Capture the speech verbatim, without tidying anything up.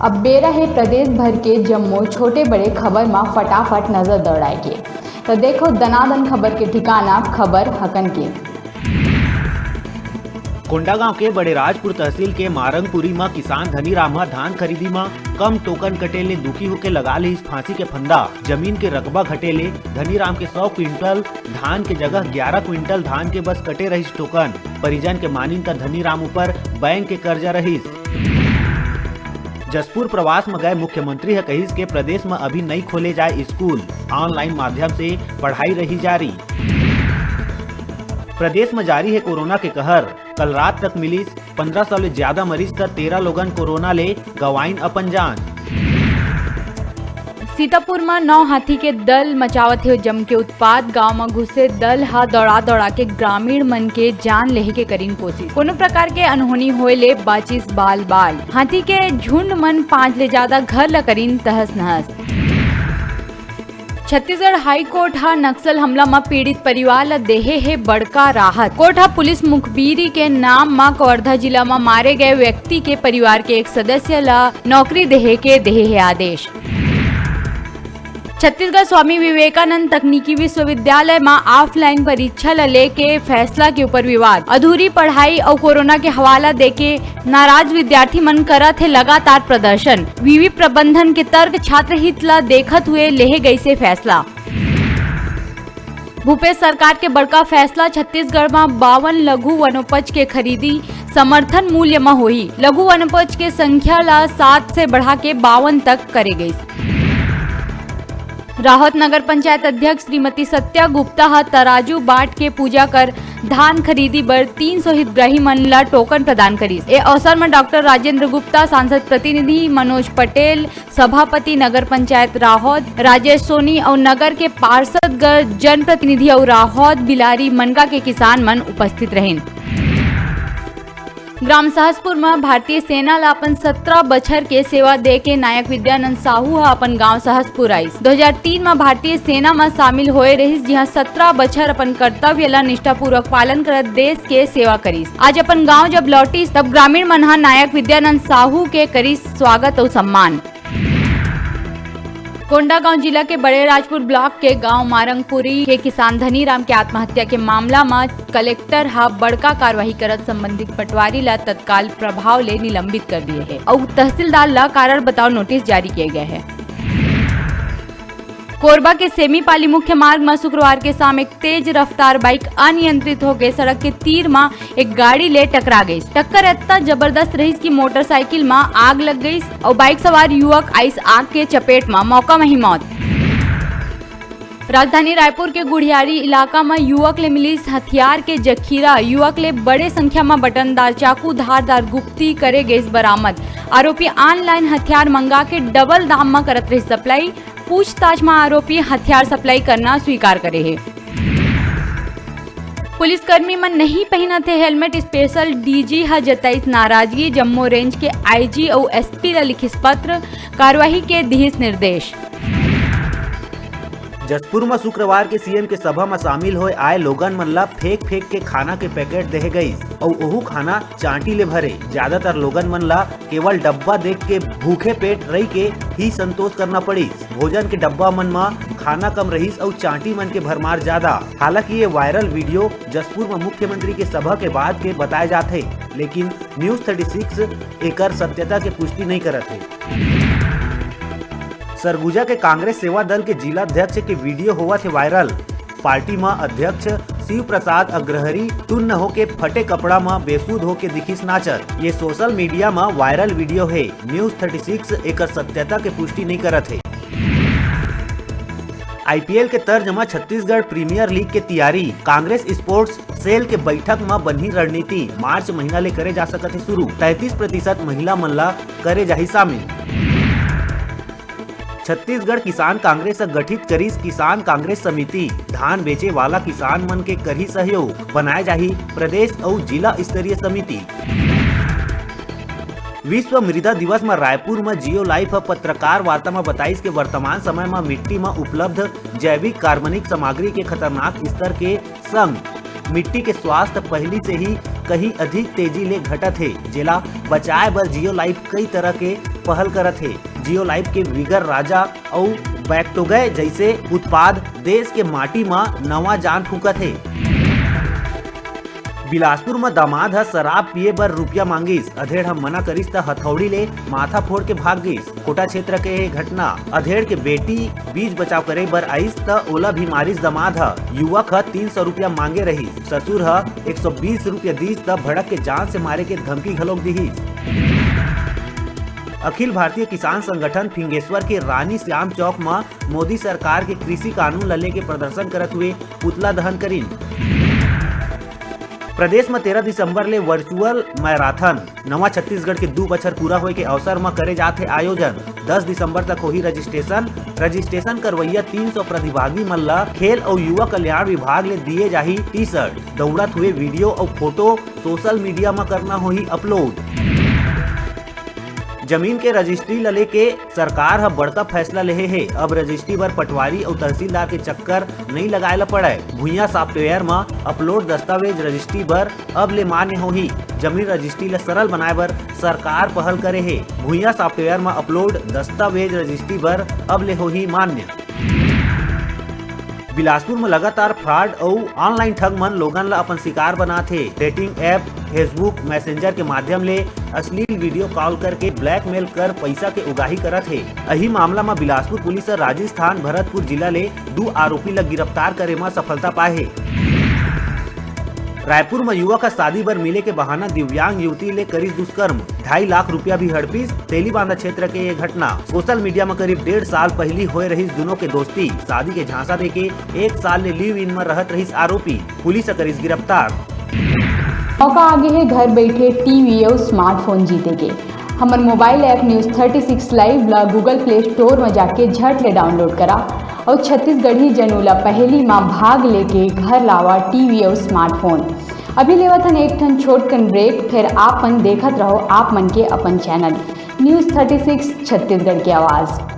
अब बेरा हे प्रदेश भर के जम्मो छोटे बड़े खबर म फटाफट नजर दौड़ाए के। त देखो दनादन खबर के ठिकाना, खबर हकन के। कोंडागांव के बड़े राजपुर तहसील के मारंगपुरी म किसान धनीराम ह धान खरीदी म कम टोकन कटे ले दुखी होके लगा लिस फांसी के फंदा। जमीन के रकबा घटे ले धनीराम के सौ क्विंटल धान के जगह ग्यारह क्विंटल धान के बस कटे रहिस टोकन। परिजन के मानिन त धनीराम ऊपर बैंक के कर्जा रहिस। जशपुर प्रवास म गए मुख्यमंत्री ह कहिस के प्रदेश म अभी नइ खोले जाए स्कूल, ऑनलाइन माध्यम से पढ़ाई रही जारी। प्रदेश म जारी हे कोरोना के कहर, कल रात तक मिलिस पन्द्रह सौ ले ज्यादा मरीज, त तेरह लोगन कोरोना ले गंवाइन अपन जान। सीतापुर म नौ हाथी के दल मचावत हे जम के उत्पात। गांव म घुसे दल ह दौड़ा दौड़ा के ग्रामीण मन के जान लेहे के करिन कोशिश। कोनो प्रकार के अनहोनी होए ले बाचिस बाल बाल। हाथी के झुंड मन पांच ले ज्यादा घर ल करिन तहस नहस। छत्तीसगढ़ हाई कोर्ट ह नक्सल हमला म पीड़ित परिवार ल देहे हे बड़का राहत। कोर्ट ह पुलिस मुखबिरी के नाम म कवर्धा जिला म मारे गए व्यक्ति के परिवार के एक सदस्य ल नौकरी देहे के देहे हे आदेश। छत्तीसगढ़ स्वामी विवेकानंद तकनीकी विश्वविद्यालय म ऑफलाइन परीक्षा ल लेके फैसला के ऊपर विवाद। अधूरी पढ़ाई अउ कोरोना के हवाला देके नाराज विद्यार्थी मन करत हे लगातार प्रदर्शन। विवि प्रबंधन के तर्क छात्र हित ल देखत हुए लेहे गइसे फैसला। भूपेश सरकार के बड़का फैसला, छत्तीसगढ़ म बावन लघु वनोपज के खरीदी समर्थन मूल्य म होही। लघु वनोपज के संख्या ल सात से बढ़ा के बावन तक करे गइस। राहत नगर पंचायत अध्यक्ष श्रीमती सत्या गुप्ता ह तराजू बाट के पूजा कर धान खरीदी बर तीन सौ हितग्राही मन ल टोकन प्रदान करिस। ए अवसर म डॉक्टर राजेंद्र गुप्ता, सांसद प्रतिनिधि मनोज पटेल, सभापति नगर पंचायत राहौद राजेश सोनी अउ नगर के पार्षदगण, जनप्रतिनिधि अउ राहौद बिलारी मनका के किसान मन उपस्थित रहिन। ग्राम सहसपुर म भारतीय सेना ल अपन सत्रह बछर के सेवा दे के नायक विद्यानंद साहू ह अपन गांव सहसपुर आइस। दो हज़ार तीन म भारतीय सेना म शामिल होए रहिस, जिहां सत्रह बछर अपन कर्तव्य ल निष्ठापूर्वक पालन करत देश के सेवा करिस। आज अपन गांव जब लौटिस, तब ग्रामीण मन ह नायक विद्यानंद साहू के करिस स्वागत अउ सम्मान। कोंडागांव जिला के बड़े राजपुर ब्लॉक के गांव मारंगपुरी के किसान धनीराम के आत्महत्या के मामला म कलेक्टर ह बड़का कार्रवाई करत संबंधित पटवारी ल तत्काल प्रभाव ले निलंबित कर दिए हे अउ तहसीलदार ल कारण बताओ नोटिस जारी किए गए हे। कोरबा के सेमीपाली मुख्य मार्ग म शुक्रवार के शाम एक तेज रफ्तार बाइक अनियंत्रित होके सड़क के तीर म एक गाड़ी ले टकरा गइस। टक्कर अतना जबरदस्त रहिस कि मोटरसाइकिल म आग लग गइस अउ बाइक सवार युवक आइस आग के चपेट म, मौका म ही मौत। राजधानी रायपुर के गुढ़ियारी इलाका म युवक ले मिलिस हथियार के जखीरा। युवक ले बड़े संख्या म बटनदार चाकू, धारदार गुप्ती करे गइस बरामद। आरोपी ऑनलाइन हथियार मंगा के डबल दाम म करत रहिस सप्लाई। पूछताछ म आरोपी हथियार सप्लाई करना स्वीकार करे हे। पुलिसकर्मी मन नहीं पहिनत हे हेलमेट, स्पेशल डीजी ह जताइस नाराजगी, जम्मो रेंज के आईजी अउ एसपी ल लिखिस पत्र, कार्रवाई के दिहिस निर्देश। जशपुर म शुक्रवार के सीएम के सभा म शामिल होए आए लोगन मन ल फेंक फेंक के खाना के पैकेट देहे गइस अउ ओहू खाना चांटी ले भरे। ज्यादातर लोगन मन ल केवल डब्बा देख के भूखे पेट रहि के ही संतोष करना पड़िस। भोजन के डब्बा मन म खाना कम रहिस अउ चांटी मन के भरमार ज्यादा। हालांकि ये वायरल वीडियो जशपुर म मुख्यमंत्री के सभा के बाद के बताए जात हे, लेकिन न्यूज़ थर्टी सिक्स एकर सत्यता के पुष्टि नइ करत हे। सरगुजा के कांग्रेस सेवा दल के जिला अध्यक्ष के वीडियो होवत हे वायरल। पार्टी म अध्यक्ष शिव प्रसाद अग्रहरी टुन्न होके फटे कपड़ा म बेसुध होके दिखिस नाचत। ये सोशल मीडिया म वायरल वीडियो हे। न्यूज़ थर्टी सिक्स एकर सत्यता के पुष्टि नइ करत हे। आईपीएल के तर्ज म छत्तीसगढ़ प्रीमियर लीग के तियारी, कांग्रेस स्पोर्ट्स सेल के बैठक म बनही रणनीति, मार्च महीना ले करे जा सकत हे शुरू, तैंतीस प्रतिशत महिला मन ला करे जाही शामिल। छत्तीसगढ़ किसान कांग्रेस ह गठित करिस किसान कांग्रेस समिति, धान बेचे वाला किसान मन के करही सहयोग, बनाए जाही प्रदेश अउ जिला स्तरीय समिति। विश्व मृदा दिवस म रायपुर म जियो लाइफ ह पत्रकार वार्ता म बताइस के वर्तमान समय म मिट्टी म उपलब्ध जैविक कार्बनिक सामग्री के खतरनाक स्तर के संग मिट्टी के स्वास्थ्य पहिली से ही कहीं अधिक तेजी ले घटत हे, जेला बचाए बर जियो लाइफ कई तरह के पहल करत हे। जियो लाइफ के विगर राजा अउ बैक्टोगय जइसे उत्पाद देश के माटी म नवा जान फूंकत हे। बिलासपुर म दामाद ह शराब पिए बर रुपया मांगिस, अधेड़ ह मना करिस त हथौड़ी ले माथा फोड़ के भाग गिस। कोटा क्षेत्र के ये घटना, अधेड़ के बेटी बीच बचाव करे बर आइस त ओला भी मारिस दामाद ह। युवक ह तीन सौ रुपया मांगे रहिस, ससुर ह एक सौ बीस रुपया दिस त भड़क के जान से मारे के धमकी घलोक दिहिस। अखिल भारतीय किसान संगठन फिंगेश्वर के रानी श्याम चौक म मोदी सरकार के कृषि कानून ल लेके प्रदर्शन करत हुए पुतला दहन करिन। प्रदेश म तेरह दिसंबर ले वर्चुअल मैराथन, नवा छत्तीसगढ़ के दू बछर पूरा होए के अवसर म करे जात हे आयोजन। दस दिसंबर तक होही रजिस्ट्रेशन। रजिस्ट्रेशन करवइया तीन सौ प्रतिभागी मन ल खेल अउ युवा कल्याण विभाग ले दिए जाही टी शर्ट। दउड़त हुए वीडियो अउ फोटो सोशल मीडिया म करना होही अपलोड। जमीन के रजिस्ट्री ल लेके सरकार ह बड़का फैसला लेहे हे। अब रजिस्ट्री बर पटवारी अउ तहसीलदार के चक्कर नइ लगाए ल पड़य। भुइयां सॉफ्टवेयर म अपलोड दस्तावेज रजिस्ट्री बर अब ले मान्य होही। जमीन रजिस्ट्री ल सरल बनाए बर सरकार पहल करे हे। भुइयां सॉफ्टवेयर म अपलोड दस्तावेज रजिस्ट्री बर अब ले होही मान्य। बिलासपुर म लगातार फ्रॉड अउ ऑनलाइन ठग मन लोगन ल अपन शिकार बनात हे। डेटिंग ऐप Facebook, मैसेंजर के माध्यम ले अश्लील वीडियो कॉल करके ब्लैकमेल कर पइसा के उगाही करत हे। अही मामला म बिलासपुर पुलिस ह राजस्थान भरतपुर जिला ले दू आरोपी ल गिरफ्तार करे म सफलता पाए हे। रायपुर म युवक ह शादी बर मिले के बहाना दिव्यांग युवती ले करिस दुष्कर्म, ढाई लाख रुपया भी हड़पिस। तेलीबांधा क्षेत्र के ये घटना। सोशल मीडिया म करीब डेढ़ साल पहिली होए रहिस दुनों के दोस्ती। शादी के झांसा देके एक साल ले लिव इन म रहत रहिस आरोपी। पुलिस ह करिस गिरफ्तार। मौका आगे हे घर बैठे टीवी अउ स्मार्टफोन जीते के। हमर mobile app news thirty six live ला Google Play Store म जाके झट ले डाउनलोड करा अउ छत्तीसगढ़ी जनऊ ला पहेली म भाग लेके घर लावा टीवी अउ स्मार्टफोन। अभी लेवत हन एक ठन छोट कन ब्रेक, फिर आप मन देखत रहो आप मन के अपन channel news thirty six Chhattisgarh के आवाज़।